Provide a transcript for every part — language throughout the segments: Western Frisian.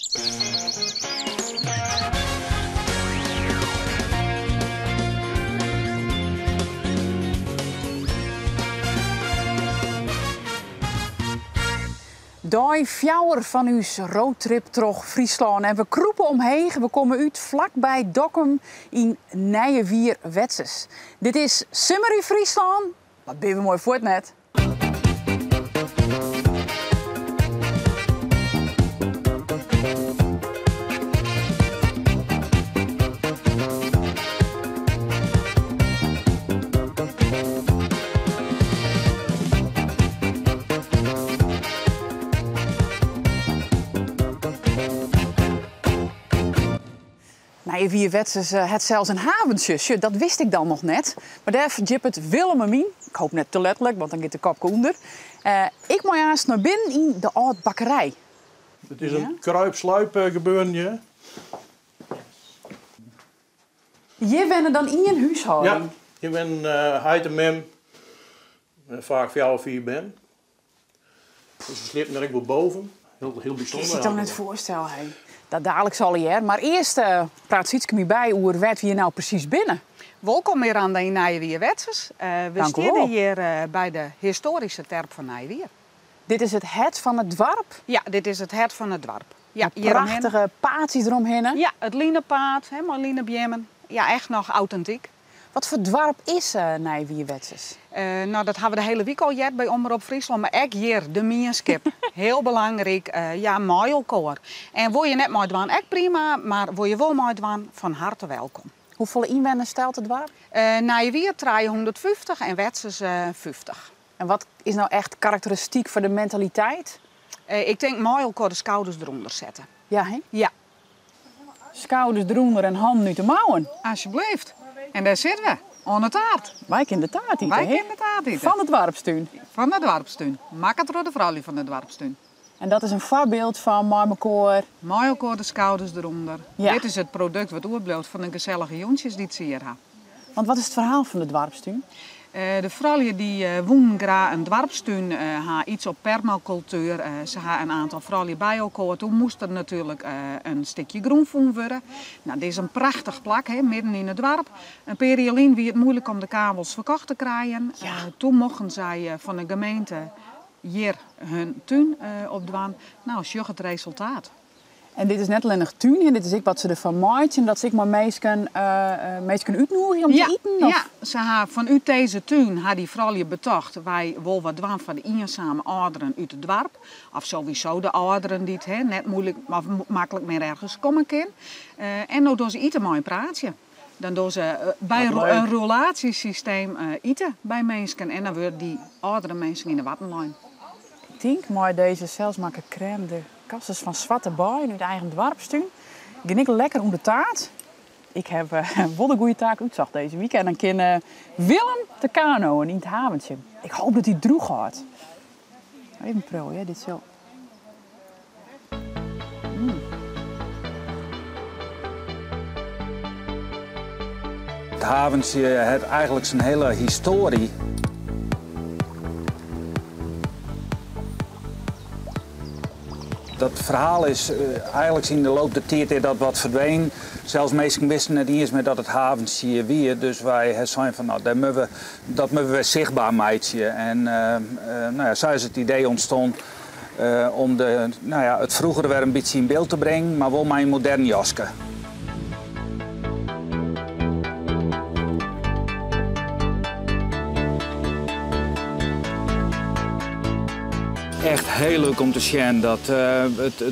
Dei fjouwer fan ús roadtrip troch Fryslân en we krûpe omheech. We komme út flakby Dokkum yn Nijewier-Wetsens. Dit is Simmer yn Fryslân. Wat binne we moai fuort net? Nijewier-Wetsens hat sels in haventsje. Sjoch, dat wist ik dan noch net. Mar dêr ferdjippet Willem him yn. Ik hoop net te letterlik, want dan giet de kopke ûnder. Ik mei aanst nei binnen yn de âld bakkerij. It is in kruip-sluip gebeuren hjir. Hjir wenne dan ien húshâlding? Ja, hjir wennen heit en mem, faak fjouwer, fiif bern. Dus se sliepen der ek wol boven. Hiel, hiel bysûnder. Kinst dy toch net foarstelle, hé. Dat daliks allegear. Mar earst praat Sietske my by oer wêr't we hjir no presys binne. Wolkom Miranda yn Nijewier-Wetsens. We Dank u steane wol. hjir by de histoaryske terp fan Nijewier. Dit is it hert fan it doarp? Ja, dit is it hert fan it doarp. Ja, Mei hjiromhinne. prachtige paadsjes deromhinne. Ja, it Linepaad, hè, mei linebeammen. Ja, echt noch autentyk. Wat foar doarp is Nijewier-Wetsens? No, dat hawwe we de hiele wike al heard by Omrop Fryslân, mar ek hjir, de mienskip. Hiel belangryk, ja, mei elkoar. En wol je net meidwaan, ek prima, mar wol je wol meidwaan, fan harte welkom. Hoefolle ynwenners telt it doarp? Nijewier 350 en Wetsens 50. En wat is no echt karakteristyk foar de mentaliteit? Ik tink mei elkoar de skouders derûnder sette. Ja, hè? Ja. Skouders derûnder en hannen út de mouwen. Alsjeblieft. En dêr sitte we, oan de taart. Wy kinne de taart ite, Wy hè? kinne de taart ite. Fan de doarpstún. Fan de doarpstún. Makke troch de froulju fan de doarpstún. En dat is in foarbyld fan mei mekoar. Mei elkoar de skouders derûnder. Ja. Dit is it produkt wat oerbliuwt fan de gesellige jûntsjes dy't se hjir ha. Want wat is it ferhaal fan de doarpstún? De froulju dy woenen graach in doarpstún ha, iets op permakultuer. Se ha in aantal froulju by elkoar. Toen moast der natuerlik in stikje grûn fûn wurde. No, dit is in prachtich plak, hè, midden yn it doarp. In pear jier lyn wie it moeilik om de kavels ferkocht te krijen. Toen mochten sy fan de gemeente hjir hun tún opdwaan. No, sjoch it resultaat. En dit is net allinnich tún, hè, dit is ek wat se derfan meitsje, dat se ek mei minsken, minsken útnoegje om te iten? Of? Ja, se ha fanút dizze tún ha dy froulju betocht, wy wol wat dwaan foar de iensame âlderen út it doarp. Of sowieso de âlderen dy't, hè, net moeilik of maklik mear ergens komme kin. En no dogge se ite mei in praatsje. Dan dogge se by in rollaasjesysteem ite by minsken en dan wurde dy âldere minsken yn de watten lein. Ik tink mei dizze selsmakke crème de cassis fan Swarte Beien út eigen doarpstún gean ik lekker ûnder taart. Ik haw wol de goede taak útsocht dizze wike en dan kin Willem te kanoën yn it haventsje. Ik hoop dat hy drûch hâldt. Even priuwe, dit sil. It haventsje hat eigenlik syn hiele histoarje. Dat ferhaal is eigenlik yn de loop der tiid is dat wat ferdwenen. Sels minsken wisten net iens mear dat it haventsje hjir wie. Dus wy ha sein fan no, dêr moatte we, dat moatte we sichtber meitsje. En no ja, sa is it idee ûntstien om de, no ja, it froegere wer in bytsje yn byld te bringen, mar wol mei in modern jaske. Echt hiel leuk om te sjen dat it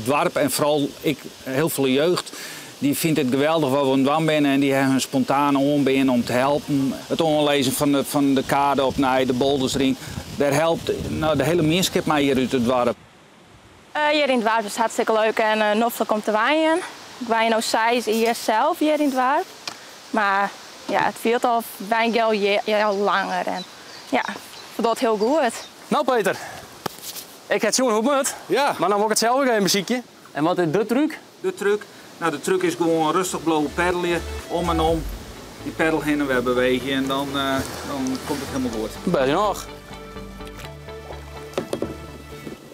doarp en foaral ek hiel folle jeugd, dy fynt it geweldich wat we oan it dwaan binne en dy hawwe hun spontaan oanbean om te helpen. It oanlizzen fan de kade opnij, de bolders deryn, dêr helpt no de hiele mienskip mei hjir út it doarp. Hjir yn it doarp is it hartstikke leuk en noflik om te wenjen. Ik wenje no seis jier sels hjir yn it doarp, mar ja, it fielt al, wenje al hjir al langer en ja, foldocht hiel goed. No Peter, ik ha sjoen hoe't it moat, mar no wol ik it sels ek even besykje. En wat is de trúk? De trúk? No, de trúk is gewoan rêstich bliuwe peddelje, om en om dy peddel hinne en wer bewege en dan, dan komt it hielendal goed. Bêst genôch.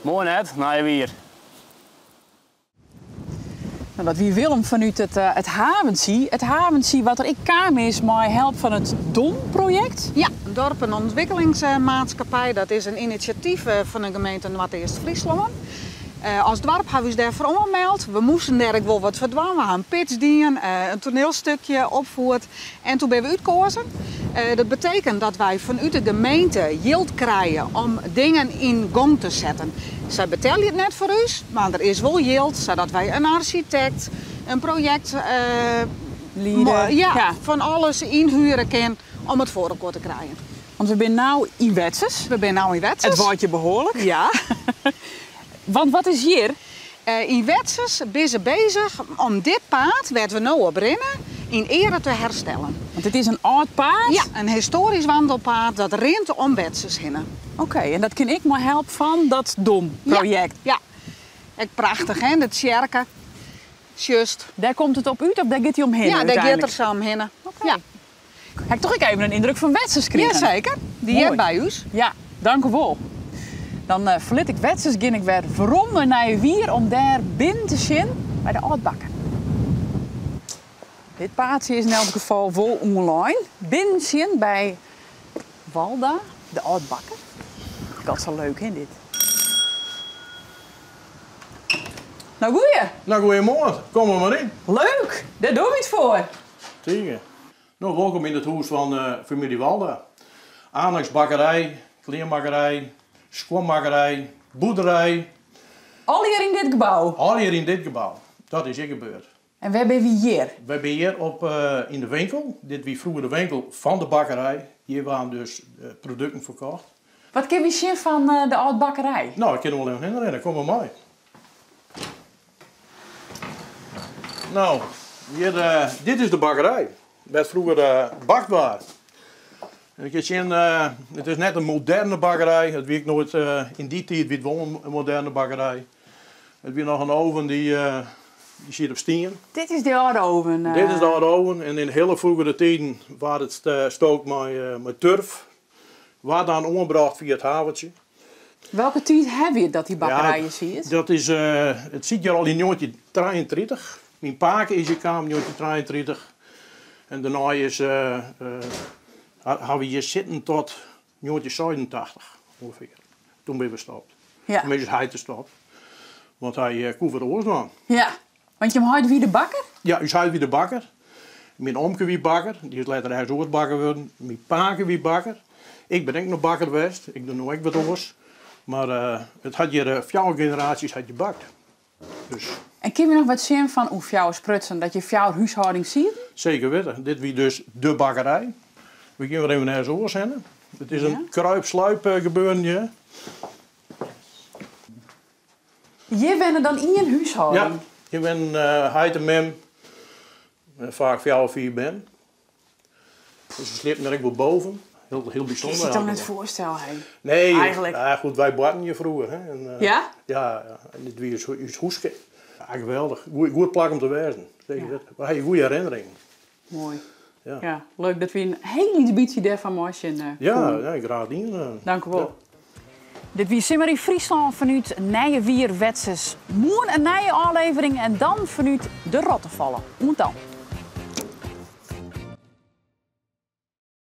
Moai net, Nijewier. Nou, dat wie Willem fanút it, uh, it Haventsje. It Haventsje wat der ek kaam is mei help fan it DOM-projekt. Ja, Dorpenontwikkelingsmaatschappij. Dat is in inisjatyf eh, fan de gemeente Noardeast-Fryslân. Eh, as doarp hawwe we ús dêrfoar oanmeld. We moasten dêr ek wol wat foar dwaan. We hawwe in pitch dien, eh, in toanielstikje opfierd en doe binne we útkeazen. Dat betekent dat wy fanút de gemeente jild krije om dingen yn gong te setten. Sy betelje it net foar ús, mar der is wol jild sadat wy in arsjitekt, in projekt, Lieder. ja, Ja. fan alles ynhuere kin om it foar elkoar te krijen. Want we binne no yn Wetsens. We binne no yn Wetsens. It waait hjir behoarlik. Ja. Want wat is hjir? Yn Wetsens binne se beuzich om dit paad, wêr't we no op rinne, yn eare te herstellen. Want it is in âld paad. Ja, in histoarysk wandelpaad dat rint om Wetsens hinne. Oké, en dat kin ek mei help fan dat DOM-projekt. Ja, ja. Ek prachtich, hè, de tsjerke. Sjochst. Dêr komt it op út of dêr giet hy omhinne Ja, dêr giet er úteinlik? sa omhinne. Oké. Ja. Ha ik toch ek even in yndruk fan Wetsens krigen. Jaseker, dy Moai. heart by ús. Ja, dank u wol. Dan eh, ferlit ik Wetsens, gean ik wer werom nei Nijewier om dêr binnen te sjen by de âldbakker. Dit paadsje is yn elk gefal wol online. Binnen sjen by Walda, de âldbakker. Dat is zo leuk, hè, dit. Nou, goeie. Nou, goeiemoarn. Kom der mar yn. Leuk, dêr dogge we it foar. Tige. Nou, wolkom yn it hûs fan uh, famylje Walda. Anneks-bakkerij, kleanmakkerij, skuonmakkerij, boerderij. Allegear yn dit gebou. Allegear yn dit gebou. Dat is ek gebeurd. En wêr binne we hjir? Wy binne hjir op, uh, yn de winkel. Dit wie froeger de winkel fan de bakkerij. Hjir waarden dus uh, produkten ferkocht. Wat kinne we sjen fan eh, de âldbakkerij? Nou, ik kin wol even hinne rinne. Kom mar mei. Nou, hjir, uh, dit is de bakkerij. Wêr't froeger uh, bakt waard. En ik kin sjen, uh, it is net in moderne bakkerij. It wie ek noait, uh, yn dy tiid wie it wol in moderne bakkerij. It wie noch in oven dy, dy siet op stien. Dit is de âlde oven. Dit is de âlde oven. En yn hiele froegere tiden waard it stookt mei turf. Waard dan oanbrocht fia it haventsje. Welke tiid hawwe we dat dy bakkerij Ja, siet? Dat is, it siet hjir al yn 1933. Myn pake is hjir kaam yn 1933. En dêrnei is, hawwe we hjir sitten tot 1986 ûngefear. Doe binne we stopt. Ja. Toen is hy te stopt. Want hy koe wat oars dwaan. Ja, want jim heit wie de bakker? Ja, ús heit wie de bakker. Myn omke wie bakker. Dy is letter ergens oars bakker wurden. Myn pake wie bakker. Ik bin ek noch bakker west. Ik doch no ek wat oars. Mar uh, it hat hjir uh, fjouwer generaasjes hat hjir bakt. Dus En kinne we noch wat sjen fan hoe fjouwer sprutsen, dat hjir fjouwer húshâldings sieten? Zeker weten. Dit wie dus de bakkerij. We gean wer even ergens oars hinne. It is in Ja. kruip-sluip eh, gebeuren hjir. Hjir wenne dan ien húshâlding? Ja, hjir wennen uh, heit en mem, faak fjouwer, fiif bern. Dus se sliepten der ek wol boven. Hiel, hiel Ik bysûnder. kin it net eigenlijk. foarstelle. Hè. Nee, Eigenlijk. Ja, goed, wy boarten hjir froeger. Hè. En, Ja? Ja, ja, en dit wie ús húske. Ja, geweldich. Goed, goed plak om te wêzen. Zeker Ja. witten. We hawwe goede herinneringen. Moai. Ja. Ja, leuk dat we in hiel lyts bytsje dêrfan meitsjen Ja, koene. ja, graach dien. Dank u wol. Dit wie Simmer yn Fryslân fanút Nijewier Wetsens. Moarn in nije ôflevering en dan fanút de Rottefalle. Oant dan.